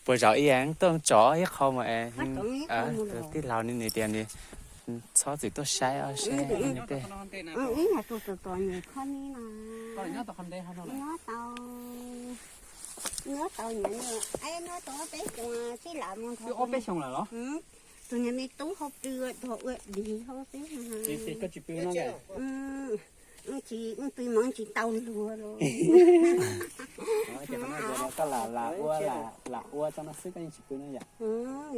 Puas zaum ib yam tuaj tsom ib qho mas es, tij laug nws tias nws txhob txwm tuaj saib os, saib tej. Nyob tau, nyob tau, nyob tau peb xyoos sib lawm mus nrog, tus niag me tub hauv pw ua dog ua dig hauv xwb. Tsis, tsis moov tsis tau luag los. Koj lam ua tso no xwb, koj yeej tsis pw no yom?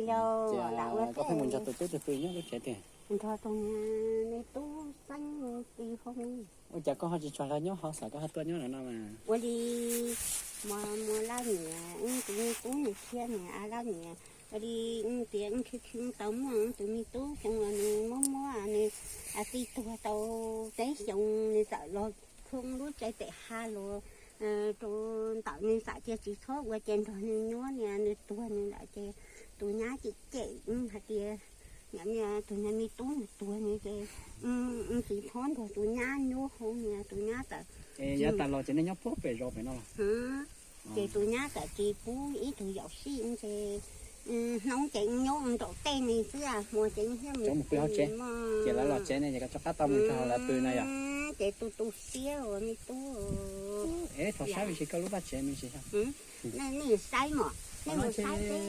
Yog lam ua, koj pheej mus nrog tus tub twg pw nyob lub tsev twg? Nrog tus niag me tub xeeb pw hauv. Ua cas koj ho tsis tso lawv nyob hauv, xav koj ho tuaj nyob no no mas? Ua li, mus laj niam, tus me tub nws thiab niam laj niam, ua li tias khwv khwv tau muaj tus me tub xyoo los nws mob mob, nws tij tuag tau peb xyoos, nws txawm los khoo lub tsev pem ha los rau ntawm, nws txawm tias tsis txhob ua ces nrog nws nyob, niag nws tuag nws lawm ces tus nyab cem cem hais tias, niag tus niag me tub nws tuag nws ces tsis txhob nrog tus nyab nyob hauv, niag tus nyab txawm, yav tas los ces nej nyob puag pem zos pem no los? Ces tus nyab txawm tsis pub ib tug yaum sij ces hnub ces nyob nraum tej ne xwb, hmo ces thiaj mus pw hauv tsev. Ces lawv los tsev ne ces koj rov qab tau mus nrog lawv pw no yom? Ces tu tu siab ua me tub. Es rov saib me ntsis koj lub vaj tsev me ntsis. Nej saib mos, nej mus saib peb.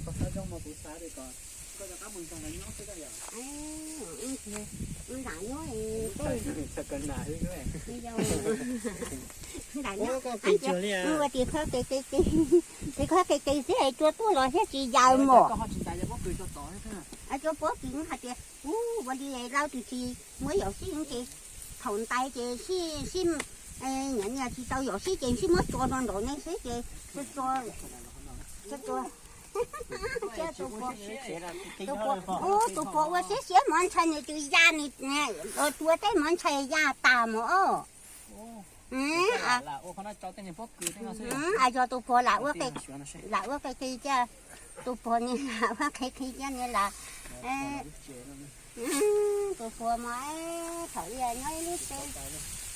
Koj xav zoo mas kuv xav tias kom koj rov qab mus nrog lawv nyob xwb koj yom? Lam nyob lam nyob, ua tias khob qis qis, tis khob qis qis xwb es cua tuaj los thiab tsis yaws mos. Cua pob kws hais tias ua li laub twg tsis muab yaum sij ces thaum ntais ces sib, sib, niam niag tsis tau yaum sij ces sib muab tso rau nraum ne xwb ces tso, tso, tso. Tus puas ua siab siab mov ntshai nws twb ya nws, tua tej mov ntshai ya tas mos. Yog tus puas lam ua qe, lam ua qe qi caj, tus puas ni lam ua qe qi caj ni lam, tus puas mas thaum ub nyob ib lub tsev,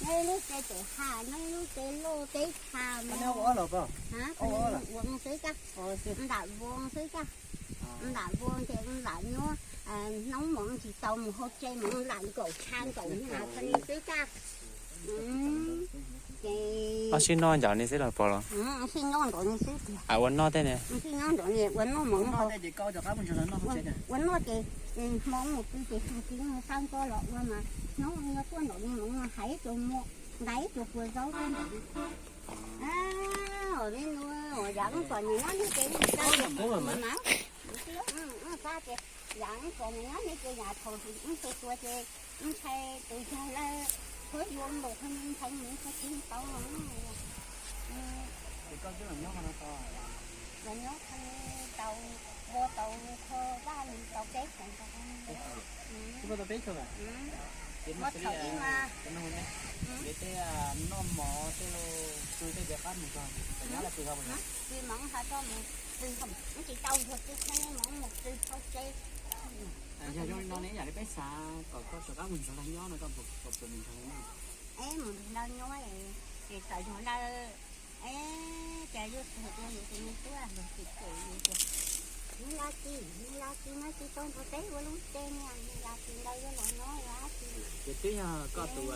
nyob ib lub tsev pem ha, nyob ib lub tsev loj teb ha mas, ua xwb caj, ntam voo xwb caj, ntam voo ces lam nyob, hnub mas tsis tau mus hauv tsev mas lam nkaum tshav nkaum nag txog ni xwb caj. Ces sib noj ncaum ni xwb los puas los? Sib noj nraum ni xwb tiag. Ua noj tej ne? Sib noj nraum ni ua noj mov, ua noj ces hmo mus pw ces tag kis sab nto los ua mas hnub yuav tuaj nraum ni mas hais ib tug muam, ntais ib tug puas zaub nraum ni. Li no, yam ub kom nws nyob li ces nws tau tias mas, yam ub kom nws nyob li ces yam thaum ub tus tua ces ntshai tus yog lawv, txhua yuav npaum qhov ntshai mus qhov tsis tau. Los nyob qhov tau, ua tau kho vaj tau peb xyoos. Muaj thaum ib mas, tej noj mov tej los pw tej ces qab mus nrog nyab los pw hauv. Pw mov ho tau mus pw, tsis tau nrog pw qhov mov mus pw hauv tsev. Yog zoo li no ne, yam li peb xav kom koj rov qab mus nrog lawv nyob no koj puas pw mus nrog lawv nyob? Es mus nrog lawv nyob, ces txawm yog lawv, es cas yuav tuag dua yus tus me tub los tsis cem yus tias, nyob los tsis, nyob los tsis, nyob tsis tau nrog peb ua lub tsev, nyob los tsis ntawd yuav los nyob ua dab tsi. Ces twb yog koj tus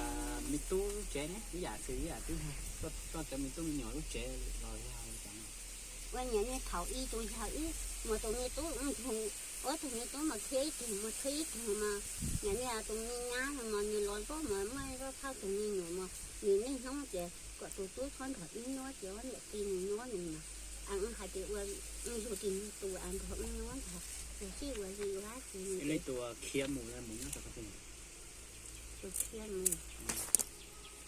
me tub lub tsev ne, ib yam xws ib yam twb yog koj cov me tub me nyuam lub tsev los yog li cas no? Ua niam niag thaum ub tus yog ib mus tus me tub ntug, ua tus me tub mas khiav ib tug mus khiav ib tug mas, niam niag tus me nyab no mas nws los zaub mas muaj zaub thauj tus me nyuam mas nws niaj hnub tias kom tus tub txhob nrog wb nyob ces ua niam tij nws nyob nws mas, hais tias ua yug tis nws tus nrog wb nyob ntag, tus sij ua li ua dab tsi li. Tus khiav mus mus nyob rau qhov twg? Tus khiav mus,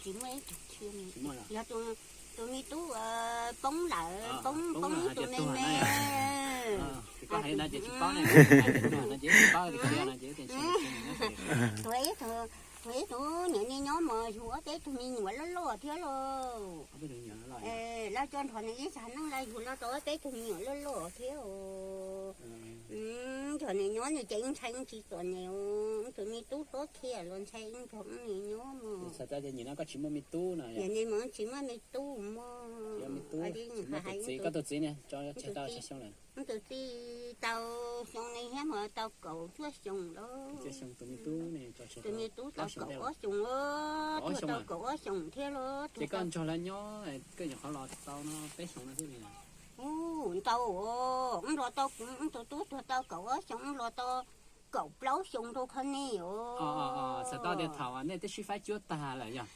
tsis muaj ib tug khiav mus. Yog tus me tub poob lawm, poob poob tus me me. Tus ib tug, tus ib tug niam niag nyob mas yug ob peb tug me nyuam loj loj thiab lauj. Lawv coj nrog nws ib txhia neej los yug los tau ob peb tug me nyuam loj loj thiab. Nrog nws nyob nws ces ntshai tsis txom nyem, tus me tub hlob khiav los ntshai nrog nws nyob mas. Niam niag mas tsis muaj me tub mog. Tub, tus txiv, koj tus txiv ne tso tseg tau tsawg xyoo lawm? Tus txiv tau xyoo ne thiab mas tau kaum cuaj xyoo lawm. Tus me tub tau kaum ob xyoos, tuag tau kaum ob xyoos thiab los. Ces koj nrog lawv nyob, koj nyuam qhuav los tau no peb xyoos no xwb li. Ntau, wb los tau, wb tus tub tuag tau kaum ob xyoos, wb los tau kaum plaub xyoo rau qhov ne os. Txhais tau tias thaum nej twb sib faib cuab tag lawm yog?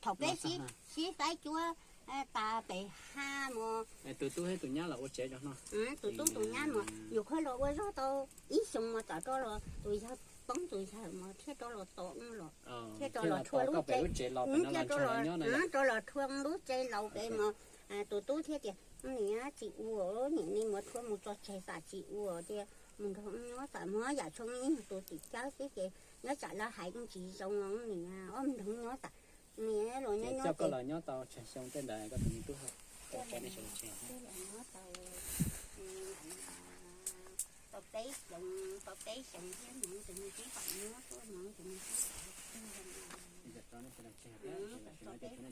Thaum peb sib faib cuab tas pem haj mas tus tub thiab tus nyab los ua tsev rau no. Tus tub tus nyab mas nyuam qhuav los ua zog tau ib xyoos mas txawm rov los, tus yawg poob tus yawg mas thiaj rov los tos wb los, thiaj rov los rhuav lub tsev, thiaj rov los rhuav lub tsev laus pem mas tus tub thiaj tias, niam tsis ua, niam ne mas rhuav mus tso tseg tas tsis ua tias mus nrog wb nyob tas, muab yam tshooj ib tus tim cawb xwb ces nyob tsam lawv hais tsis zoo os niam, ob mus nrog wb nyob tas. Niam los nyob nyob ces nyob tau tsawg xyoo tej ntawd koj tus me tub? Tau peb xyoos, tau peb xyoos thiab mas tus me tub txawm nyob tuaj mas tus me tub txawm tuag.